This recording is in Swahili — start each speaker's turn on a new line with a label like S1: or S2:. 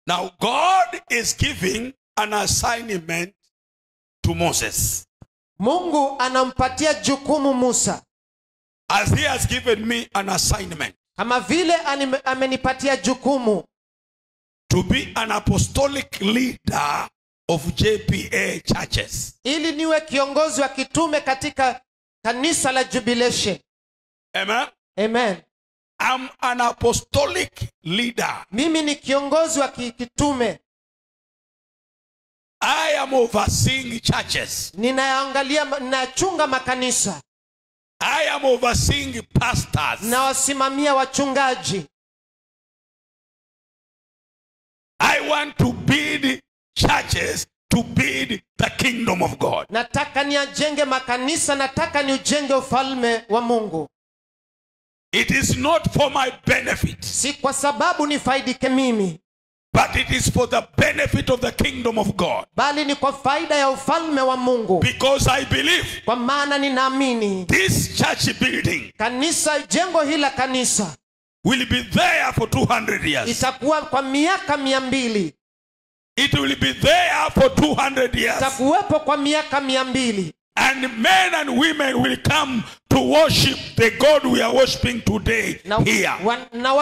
S1: Now God is giving an assignment to Moses.
S2: Mungu anampatia jukumu Musa.
S1: As he has given me an assignment.
S2: Kama vile amenipatia jukumu.
S1: To be an apostolic leader of JPA churches.
S2: Ili niwe kiongozi wa kitume katika kanisa la Jubilation.
S1: Amen.
S2: Amen.
S1: I'm an apostolic leader.
S2: Mimi ni kiongozi wa kitume.
S1: I am overseeing churches.
S2: Ninaangalia, ninachunga makanisa.
S1: I am overseeing pastors.
S2: Nawasimamia wachungaji.
S1: I want to build churches to build the kingdom of God.
S2: Nataka niajenge makanisa, nataka niujenge ufalme wa Mungu.
S1: It is not for my benefit.
S2: Si kwa sababu nifaidike mimi.
S1: But it is for the benefit of the kingdom of God.
S2: Bali ni kwa faida ya ufalme wa Mungu.
S1: Because I believe.
S2: Kwa maana ninaamini.
S1: This church building.
S2: Kanisa, jengo hili la kanisa.
S1: Will be there for 200 years.
S2: Itakuwa kwa miaka 200.
S1: It will be there for 200 years.
S2: Itakuwepo kwa miaka 200.
S1: And men and women will come to worship the God we are worshiping today here.
S2: Na